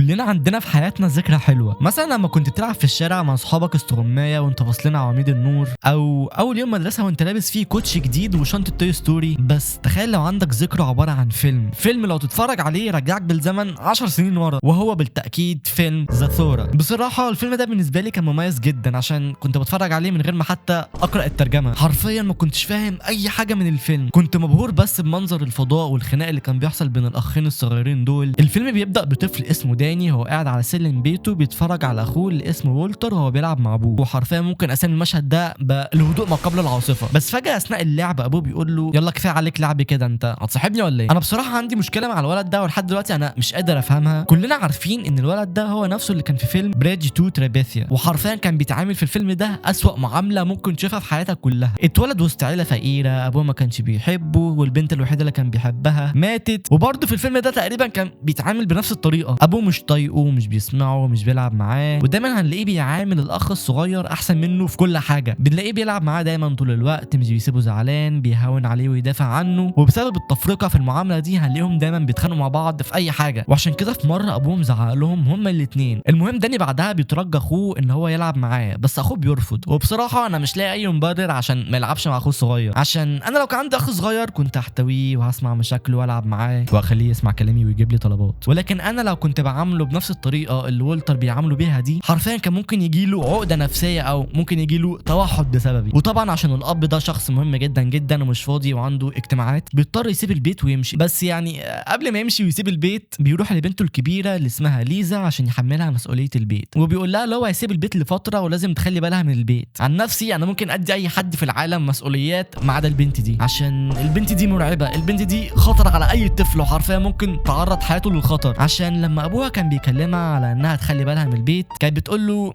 كلنا عندنا في حياتنا ذكرى حلوة، مثلا لما كنت بتلعب في الشارع مع اصحابك استغمايه وانت فاصلين عواميد النور، او اول يوم مدرسه وانت لابس فيه كوتش جديد وشنطه Toy Story. بس تخيل لو عندك ذكرى عبارة عن فيلم لو تتفرج عليه يرجعك بالزمن 10 سنين ورا، وهو بالتاكيد فيلم زاثورا. بصراحة الفيلم ده بالنسبة لي كان مميز جدا عشان كنت بتفرج عليه من غير ما حتى اقرا الترجمة، حرفيا ما كنتش فاهم اي حاجة من الفيلم، كنت مبهور بس بمنظر الفضاء والخناق اللي كان بيحصل بين الاخين الصغيرين دول. الفيلم بيبدا بطفل اسمه داني، هو قاعد على سلم بيته بيتفرج على اخوه اللي اسمه وولتر وهو بيلعب مع ابوه، وحرفيا ممكن اسمي المشهد ده بالهدوء ما قبل العاصفة. بس فجاة اثناء اللعب ابوه بيقول له يلا كفاية عليك لعب كده، انت هتصاحبني ولا ايه؟ انا بصراحة عندي مشكلة مع الولد ده ولحد دلوقتي انا مش قادر افهمها. كلنا عارفين ان الولد ده هو نفسه اللي كان في فيلم Bridge to Terabithia، وحرفيا كان بيتعامل في الفيلم ده اسوأ معاملة ممكن تشوفها في حياتك كلها. اتولد وسط عيله فقيرة، ابوه ما كانش بيحبه، والبنت الوحيدة اللي كان بيحبها ماتت، وبرده في الفيلم ده تقريبا كان بيتعامل بنفس الطريقة، ابوه مش طايقة ومش بيسمعه ومش بيلعب معاه، ودايما هنلاقيه بيعامل الاخ الصغير احسن منه في كل حاجة، بنلاقيه بيلعب معاه دايما طول الوقت، مش بيسيبه زعلان، بيهون عليه ويدافع عنه. وبسبب التفرقة في المعاملة دي هنلاقيهم دايما بيتخانقوا مع بعض في اي حاجة، وعشان كده في مرة ابوهم زعق لهم هما الاثنين. المهم داني بعدها بيترجى اخوه ان هو يلعب معاه، بس اخوه بيرفض، وبصراحة انا مش لاقي اي مبرر عشان ما يلعبش مع اخوه الصغير، عشان انا لو كان عندي اخ صغير كنت احتويه وهسمع مشاكله والعب معاه واخليه يسمع كلامي ويجيب لي طلبات، ولكن انا لو كنت بعامله بنفس الطريقة اللي وولتر بيعامله بيها دي حرفيا كان ممكن يجي له عقده نفسية او ممكن يجي له توحد بسببي. وطبعا عشان الاب ده شخص مهم جدا جدا ومش فاضي وعنده اجتماعات بيضطر يسيب البيت ويمشي. بس يعني قبل ما يمشي ويسيب البيت بيروح لبنته الكبيرة اللي اسمها ليزا عشان يحملها مسؤولية البيت، وبيقول لها لو هيسيب البيت لفترة ولازم تخلي بالها من البيت. عن نفسي انا ممكن ادي اي حد في العالم مسؤوليات ما عدا البنت دي، عشان البنت دي مرعبة، البنت دي خطر على اي طفل وحرفيا ممكن تعرض حياته للخطر. عشان لما ابوها كان بيكلمها على انها تخلي بالها من البيت كانت بتقول له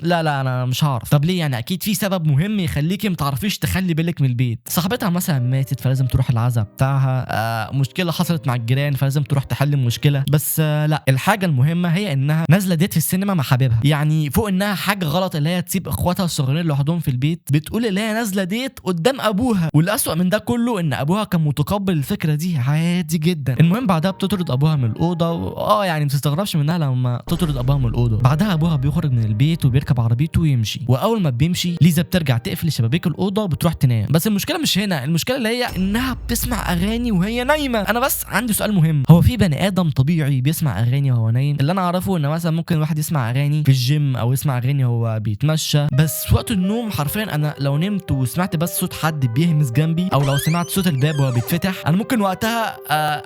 لا لا انا مش هعرف. طب ليه يعني؟ اكيد في سبب مهم يخليكي ما تعرفيش تخلي بالك من البيت. صاحبتها مثلا ماتت فلازم تروح العزاء بتاعها، مشكلة حصلت مع الجيران فلازم تروح تحل المشكلة. بس لا، الحاجة المهمة هي انها نازله date في السينما مع حبيبها، يعني فوق انها حاجة غلط اللي هي تسيب اخواتها الصغيرين لوحدهم في البيت، بتقول اللي هي نازله date قدام ابوها. والاسوأ من ده كله ان ابوها كان متقبل الفكرة دي عادي جدا. المهم بعدها بتطرد ابوها من الاوضة، يعني ما تستغربش منها لما تطرد ابوها من الاوضة. بعدها ابوها بيخرج من البيت وبيركب عربيته ويمشي، واول ما بيمشي ليزا بترجع تقفل شبابيك الاوضة وبتروح تنام. بس المشكلة مش هنا، المشكلة اللي هي انها بتسمع اغاني وهي نايمة. انا بس عندي سؤال مهم، هو في بني ادم طبيعي بيسمع اغاني وهو نايم؟ اللي انا اعرفه ان مثلا ممكن واحد يسمع اغاني في الجيم او يسمع اغاني وهو بيتمشى، بس وقت النوم حرفيا انا لو نمت وسمعت بس صوت حد بيهمس جنبي او لو سمعت صوت الباب وهو بيتفتح انا ممكن وقتها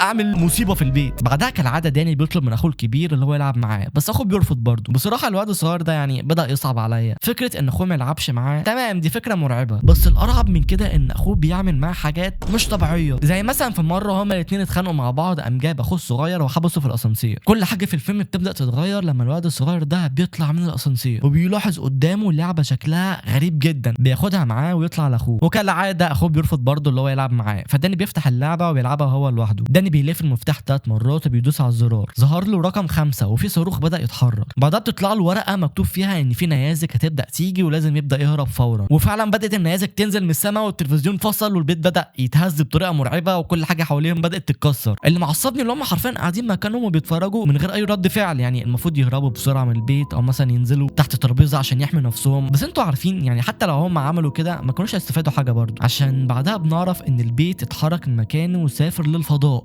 اعمل مصيبة في البيت. بعدها كالعادة داني بيطلب من اخوه الكبير اللي هو يلعب معاه، بس اخوه بيرفض برضه. بصراحة الواد الصغير ده يعني بدا يصعب عليا فكرة ان اخوه ما يلعبش معاه، تمام دي فكرة مرعبة، بس الارعب من كده ان اخوه بيعمل معاه حاجات مش طبيعية، زي مثلا في مرة هما الاثنين اتخانقوا مع بعض قام جايب اخوه الصغير وحبسه في الاسانسير. كل حاجة في الفيلم بتبدا تتغير لما الواد الصغير ده بيطلع من الاسانسير وبيلاحظ قدامه لعبه شكلها غريب جدا، بياخدها معاه ويطلع لاخوه، وكالعادة اخوه بيرفض برضه اللي هو يلعب معاه، فداني بيفتح اللعبة وبيلعبها هو لوحده. داني بيلف المفتاح 3 مرات وبيدوس على الزرار، ظهر له رقم 5 وفي صاروخ بدا يتحرك. بعدها بتطلع له ورقة مكتوب فيها ان في نيازك هتبدا تيجي ولازم يبدا يهرب فورا، وفعلا بدات النيازك تنزل من السماء والتلفزيون فصل والبيت بدا يتهز بطريقة مرعبة وكل حاجة حواليهم بدات تتكسر. اللي معصبني اللي هم حرفيا قاعدين مكانهم وبيتفرجوا من غير اي رد فعل، يعني المفروض يهربوا بسرعة من البيت او مثلا ينزلوا تحت ترابيزة عشان يحموا نفسهم، بس انتوا عارفين يعني حتى لو هم عملوا كده ما كانوش هيستفادوا حاجة برضه، عشان بعدها بنعرف ان البيت اتحرك من مكانه وسافر للفضاء.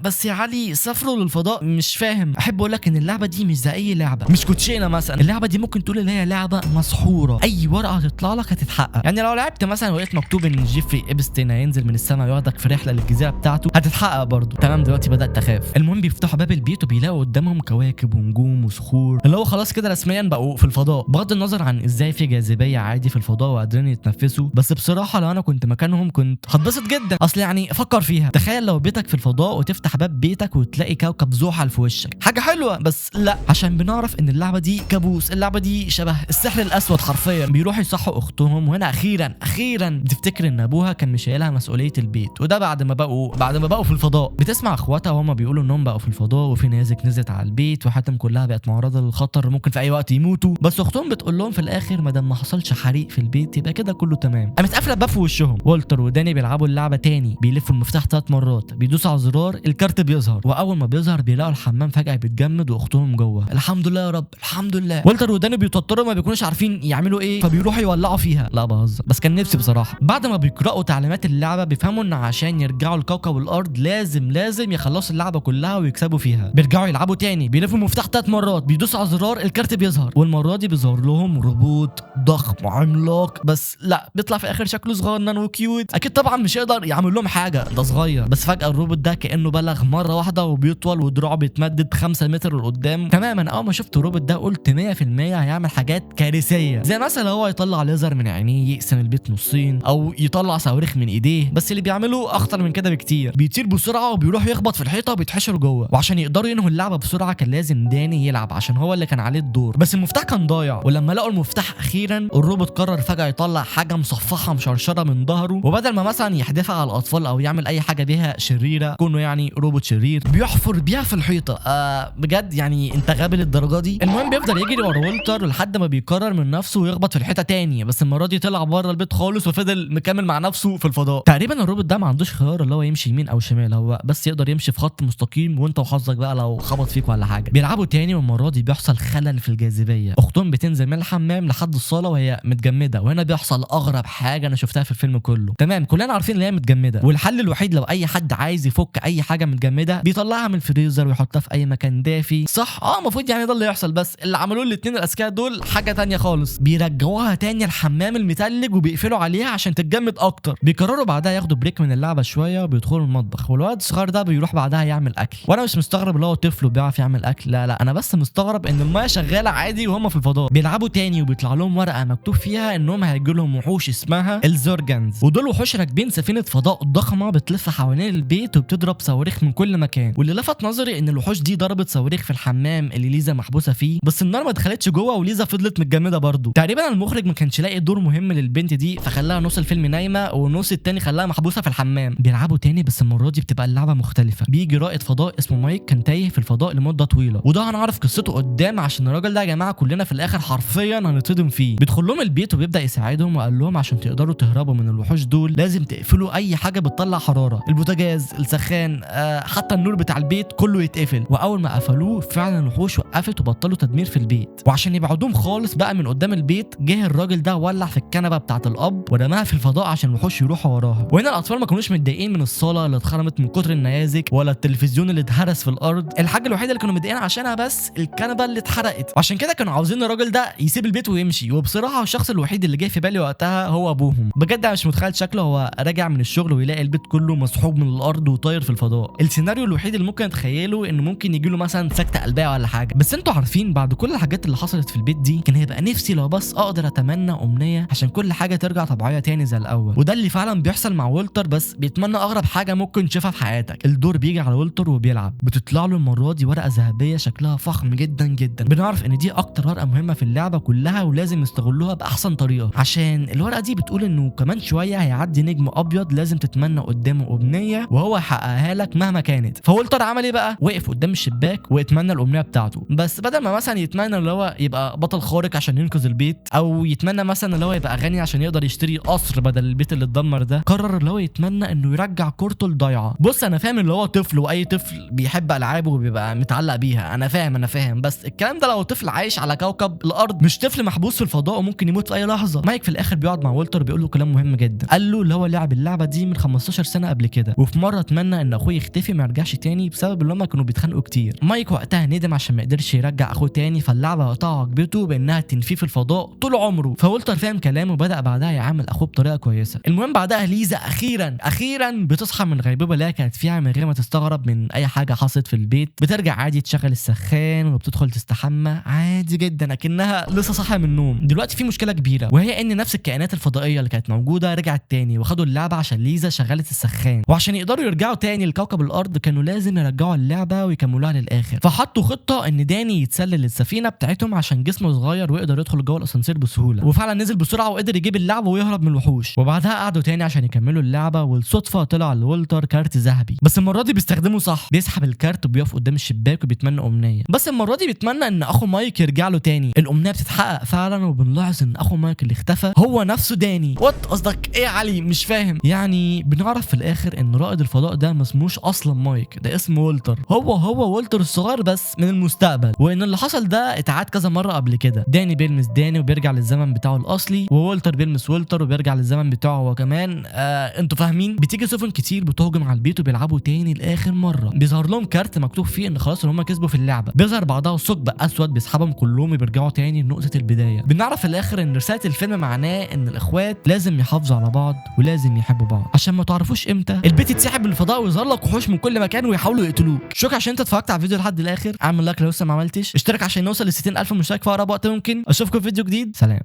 بس يا علي سافروا للفضاء مش فاهم. احب اقول لك ان اللعبة دي مش زي اي لعبه، مش كوتشينه مثلا، اللعبة دي ممكن تقول ان هي لعبه مسحوره، اي ورقة هتطلع لك هتتحقق. يعني لو لعبت مثلا ولقيت مكتوب ان جيفري ابستين هينزل من السماء وياخدك في رحله للجزيرة بتاعته هتتحقق برضه. تمام دلوقتي بدات اخاف. المهم بيفتحوا باب البيت وبيلاقوا قدامهم كواكب ونجوم وصخور، اللي هو خلاص كده رسميا بقوا في الفضاء، بغض النظر عن ازاي في جاذبية عادي في الفضاء وقادرين يتنفسوا. بس بصراحة لو انا كنت مكانهم كنت هتبسط جدا، اصل يعني فكر فيها، تخيل لو بيتك في الفضاء وتفتح باب بيتك وتلاقي كوكب زحل في وشك، حاجة حلوة. بس لا، عشان بنعرف ان اللعبة دي كابوس، اللعبة دي شبه السحر الاسود حرفيا. بيروحوا يصحوا اختهم، وهنا اخيرا اخيرا بتفتكر ان ابوها كان مشايلها مسؤولية البيت، وده بعد ما بقوا في الفضاء. بتسمع اخواتها وهما بيقولوا انهم بقوا في الفضاء وفي نيازك نزلت على البيت وحياتهم كلها بقت معرضه للخطر، ممكن في اي وقت يموتوا. بس اختهم بتقول لهم في الاخر ما دام ما حصلش حريق في البيت يبقى كده كله تمام. قامت قافله الباب في وشهم. والتر وداني بيلعبوا اللعبة تاني، بيلفوا المفتاح 3 مرات، بيدوسوا على الزرار، الكارت بيظهر، واول ما بيظهر بيلاقوا الحمام فجاة بيتجمد متجمد واختهم جوه. الحمد لله يا رب الحمد لله. والتر وداني بيتوتروا ما بيكونوش عارفين يعملوا ايه، فبيروحوا يولعوا فيها. لا بهزر، بس كان نفسي بصراحة. بعد ما بيقراوا تعليمات اللعبة بيفهموا ان عشان يرجعوا لكوكب الارض لازم يخلصوا اللعبة كلها ويكسبوا فيها. بيرجعوا يلعبوا تاني، بيلفوا المفتاح 3 مرات، بيدوسوا على زرار الكارت بيظهر، والمرة دي بيظهر لهم روبوت ضخم عملاق، بس لا بيطلع في الاخر شكله صغنن و cute. اكيد طبعا مش هيقدر يعمل لهم حاجة، ده صغير. بس فجاة الروبوت ده كانه بلغ مرة واحدة وبيطول ودراعه بيتمدد 5 متر لقدام تماما. اول ما شفت الروبوت ده قلت 100% هيعمل حاجات كارثية، زي مثلا هو يطلع ليزر من عينيه يقسم البيت نصين، او يطلع صواريخ من ايديه. بس اللي بيعمله اخطر من كده بكتير، بيطير بسرعة وبيروح يخبط في الحيطة وبيتحشر جوه. وعشان يقدروا ينهوا اللعبة بسرعة كان لازم داني يلعب عشان هو اللي كان عليه الدور، بس المفتاح كان ضايع. ولما لقوا المفتاح اخيرا الروبوت قرر فجاة يطلع حاجة مصفحة مشرشره من ظهره، وبدل ما مثلا يحدفها على الاطفال او يعمل اي حاجة بيها شريرة كونه يعني روبوت شرير، بيحفر بيها في الحيطة. بجد يعني انت غبي للدرجة دي. المهم بيفضل يجري ورا والتر لحد ما بيقرر من نفسه ويخبط في الحيطة تاني، بس المرة دي طلع بره البيت خالص وفضل مكمل مع نفسه في الفضاء. تقريبا الروبوت ده ما عندوش خيار اللي هو يمشي يمين او شمال، هو بس يقدر يمشي في خط مستقيم وانت وحظك بقى لو خبط فيك ولا حاجة. بيلعبوا تاني والمرة دي بيحصل خلل في الجاذبية، اختهم بتنزل من الحمام لحد الصاله وهي متجمده، وهنا بيحصل اغرب حاجة انا شفتها في الفيلم كله. تمام كلنا عارفين ان هي متجمده، والحل الوحيد لو اي حد عايز يفك اي حاجة متجمده بيطلعها من الفريزر ويحطها في اي مكان دافي، صح؟ المفروض يعني ده اللي يحصل، بس اللي عملوه الاثنين الاذكياء دول حاجة تانية خالص. بيرجعوها تاني الحمام المتلج وبيقفلوا عليها عشان تتجمد اكتر. بيقرروا بعدها ياخدوا break من اللعبة شوية وبيدخلوا المطبخ، والولد الصغير ده بيروح بعدها يعمل اكل. وانا مش مستغرب اللي هو طفل وبيعرف يعمل اكل، لا لا انا بس مستغرب ان المايه شغالة عادي وهم في الفضاء. بيلعبوا تاني وبيطلع لهم ورقة مكتوب فيها انهم هيجي لهم وحوش اسمها الزورجانز، ودول وحوش راكبين سفينة فضاء ضخمة بتلف حوالين البيت وبتضرب صواريخ من كل مكان. واللي لفت نظري ان الوحوش دي ضربت صواريخ في الحمام اللي ليزا محبوسة فيه، بس النار ما دخلتش جوه وليزا فضلت متجمده برضه. تقريبا المخرج ما كانش لاقي دور مهم للبنت دي، فخلاها نص الفيلم نايمة ونص التاني خلاها محبوسة في الحمام. بيلعبوا تاني بس المرة دي بتبقى اللعبة مختلفة. بيجي رائد فضاء اسمه مايك كان تايه في الفضاء لمدة طويلة، وده هنعرف قصته قدام عشان الراجل ده يا جماعة كلنا في الاخر حرفيا هنتصدم فيه. بيدخل لهم البيت وبيبدا يساعدهم وقال لهم عشان تقدروا تهربوا من الوحوش دول لازم تقفلوا اي حاجة بتطلع حرارة، البوتاجاز، السخان، حتى النور بتاع البيت كله يتقفل. واول ما قفلوه فعلا الوحوش وقفت وبطلوا تدمير في البيت. وعشان يبعدوهم خالص بقى من قدام البيت جه الراجل ده ولع في الكنبة بتاعه الاب ورماها في الفضاء عشان الوحوش يروحوا وراها. وهنا الاطفال ما كانوش متضايقين من الصاله اللي اتخرمت من كتر النيازك ولا التلفزيون اللي اتهرس في الارض، الحاجة الوحيدة اللي كانوا متضايقين عشانها بس الكنبة اللي اتحرقت، وعشان كده كانوا عاوزين الراجل ده يسيب البيت ويمشي. وبصراحة الشخص الوحيد اللي جه في بالي وقتها هو ابوهم. بجد انا مش متخيل شكله هو راجع من الشغل ويلاقي البيت كله مسحوب من الارض وطاير في الفضاء. السيناريو الوحيد اللي ممكن اتخيله انه ممكن يجي له مثلا سكته قلبية ولا حاجة. بس انتوا عارفين بعد كل الحاجات اللي حصلت في البيت دي كان هيبقى نفسي لو بس اقدر اتمنى امنية عشان كل حاجة ترجع طبيعية تاني زي الاول. وده اللي فعلا بيحصل مع والتر، بس بيتمنى اغرب حاجة ممكن تشوفها في حياتك. الدور بيجي على والتر وبيلعب، بتطلع له المرة دي ورقة ذهبية شكلها فخم جدا جدا. بنعرف ان دي اكتر ورقة مهمة في اللعبة كلها ولازم يستغلوها باحسن طريقه، عشان الورقة دي بتقول انه كمان شوية هيعدي نجم ابيض لازم تتمنى قدامه امنية وهو يحققها لك مهما كانت. فولتر عمل ايه بقى؟ وقف قدام الشباك واتمنى الامنية بتاعته، بس بدل ما مثلا يتمنى اللي هو يبقى بطل خارق عشان ينقذ البيت، او يتمنى مثلا اللي هو يبقى غني عشان يقدر يشتري قصر بدل البيت اللي اتدمر ده، قرر اللي هو يتمنى انه يرجع كورته الضايعه. بص انا فاهم اللي هو طفل واي طفل بيحب العابه وبيبقى متعلق بيها، انا فاهم، بس الكلام ده لو طفل عايش على كوكب الارض، مش طفل محبوس في الفضاء وممكن يموت في اي لحظة. مايك في الاخر بيقعد مع والتر بيقول له كلام مهم جدا، قال له اللي هو لعب اللعبة دي من 15 سنة قبل كده، وفي مرة اتمنى ان اخوه يختفي ما يرجعش تاني بسبب اللي هم كانوا بيتخانقوا كتير. مايك وقتها ندم عشان ما قدرش يرجع اخوه تاني، فاللعبه وقتها عاقبته بانها تنفيه في الفضاء طول عمره. فولتر فاهم كلامه وبدا بعدها يعامل اخوه بطريقة كويسة. المهم بعدها ليزا اخيرا بتصحى من الغيبوبه اللي هي كانت فيها من غير ما تستغرب من اي حاجة حصلت في البيت. بترجع عادي تشغل السخان وبتدخل تستحمى عادي جدا اكنها لسه صاحية من النوم. دلوقتي في مشكلة كبيرة، وهي ان نفس الكائنات الفضائية اللي كانت موجودة رجعت تاني وخدوا اللعبة عشان ليزا شغلت السخان، وعشان يقدروا يرجعوا تاني لكوكب الارض كانوا لازم يرجعوا اللعبة ويكملوها للاخر. فحطوا خطه ان داني يتسلل للسفينه بتاعتهم عشان جسمه صغير ويقدر يدخل جوه الاسانسير بسهولة، وفعلا نزل بسرعة وقدر يجيب اللعبة ويهرب من الوحوش. وبعدها قعدوا تاني عشان يكملوا اللعبة، والصدفه طلع لولتر كارت ذهبي، بس المرة دي بيستخدمه صح، بيسحب الكارت وبيقف قدام الشباك وبيتمنى امنية، بس المرة دي بيتمنى ان اخو مايك يرجع له تاني. الامنية بتتحقق فعلا، وبنلاحظ ان اخو مايك اللي اختفى هو نفسه داني. what قصدك ايه يا علي؟ مش فاهم. يعني بنعرف في الاخر ان رائد الفضاء ده ما اسموش اصلا مايك، ده اسمه والتر، هو والتر الصغير الصغير بس من المستقبل، وان اللي حصل ده اتعاد كذا مرة قبل كده. داني بيلمس داني وبيرجع للزمن بتاعه الاصلي، وولتر بيلمس وولتر وبيرجع للزمن بتاعه هو كمان. انتوا فاهمين. بتيجي سفن كتير بتهجم على البيت وبيلعبوا تاني لاخر مرة. بيظهر لهم كارت مكتوب فيه ان خلاص ان هم كسبوا في اللعبة. بيظهر بعدها ثقب اسود بيسحبهم كلهم وبيرجعوا تاني لنقطة البداية. بنعرف في الاخر ان رسالة الفيلم معناه ان الاخوات لازم يحافظوا على بعض ولازم يحبوا بعض، عشان ما تعرفوش امتى البيت يتسحب للفضاء ويظهر لك وحوش من كل مكان ويحاولوا يقتلوك. شكرا عشان انت اتفرجت على الفيديو لحد الاخر. اعمل like لو لسه ما عملتش، اشترك عشان نوصل ل 60,000 مشترك في اقرب وقت ممكن. اشوفكم في فيديو جديد، سلام.